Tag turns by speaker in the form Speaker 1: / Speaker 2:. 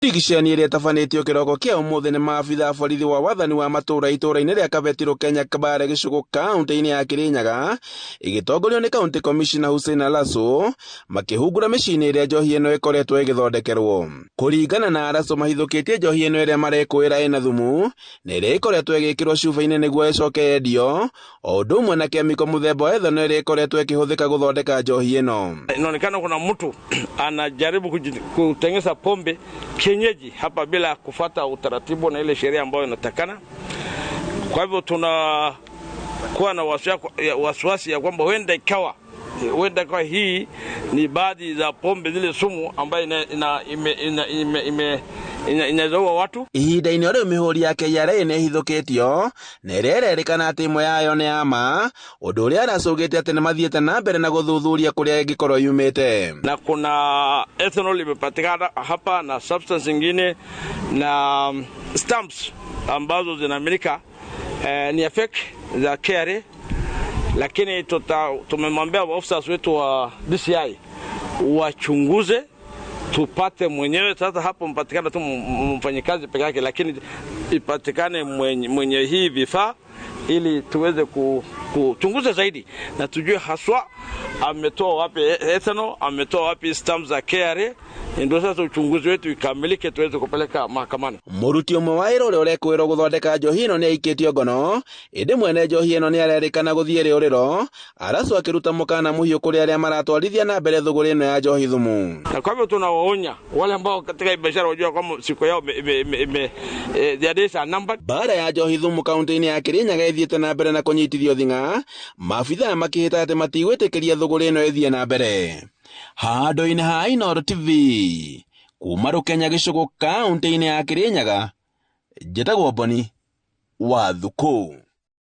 Speaker 1: Ndigiceni ĩrĩa ĩtabanĩtio kĩroko kĩa ũmũthĩ nĩ maabitha a borithi wa wathani wa matũũra itũũra-inĩ rĩa Kabetirũ Kenya Kabare gĩcũgũ kaunti-inĩ ya Kirinyaga ĩgĩtongorio nĩ County Commissioner Hussein Alaso makĩhungura mĩciĩ-inĩ ĩrĩa njohi ĩno ĩkoretwo ĩgĩthondekerwo. Kũringana na Alaso mahithũkĩtie njohi ĩno ĩrĩa marekũĩra ĩna thumu na ĩrĩa ĩkoretwo ĩgĩkĩrwo cuba-inĩ nĩguo ĩcoke yendio o ũndũ ũmwe na kemiko mũthemba wa ethanol ĩrĩa ĩkoretwo ĩkĩhũthĩka gũthondeka njohi ĩno.
Speaker 2: Inaonekana kuna mtu anajaribu kutengeza pombe kienyeji hapa bila kufata utaratibu na ile sheria ambayo inatakana. Kwa hivyo tunakuwa na wasiwasi ya kwamba huenda ikawa hii ni baadhi za pombe zile sumu ambayo inawezaua watu.
Speaker 1: Ihinda-inĩ o rĩu mĩhũri ya KRA nĩ ĩhithũkĩtio na ĩrĩa ĩrerĩkana atĩ ĩmwe yayo nĩ ya ma, ũndũ ũrĩa aracũgĩte atĩ nĩ mathiĩte na mbere na gũthuthuria kũrĩa ĩngĩkorwo yumĩte.
Speaker 2: Na kuna ethanol imepatikana hapa na substance ingine na stamps ambazo zinaaminika ni ya fake za KRA, lakini tumemwambia officers wetu wa DCI wachunguze tupate mwenyewe. Sasa hapo mpatikana tu mfanyikazi peke yake, lakini ipatikane mwenye hii vifaa ili tuweze kuchunguza zaidi na tujue haswa ametoa wapi ethanol, ametoa wapi stamps za KRA. Ndio sasa uchunguzi wetu ikamilike tuweze kupeleka mahakamani.
Speaker 1: Mũruti ũmwe wa wĩra ũrĩa ũrekũĩrwo gũthondeka njohi ĩno nĩ aikĩtio ngono, ĩndĩ mwene njohi ĩno nĩ arerĩkana gũthiĩ rĩũrĩro, Arasu akĩruta mũkana mũhiũ kũrĩ arĩa maratwarithia na mbere thũgũrĩ ĩno ya njohi thumu.
Speaker 2: Na kwa hivyo tunawaonya wale ambao katika biashara wajua kwamba siku yao their days are numbered.
Speaker 1: Mbara ya njohi thumu kaunti-inĩ ya Kirinyaga ĩthiĩte na mbere na kũnyitithio thing'a, maabithaa makĩhĩta atĩ matigwĩtĩkĩria thũgũrĩ ĩno ĩthiĩ na mbere. Handũ-inĩ ha Inooro TV kuma Rũkenya gĩcũgũ kaunti-inĩ ya Kirinyaga, njĩtagwo Boni wa Thukũ.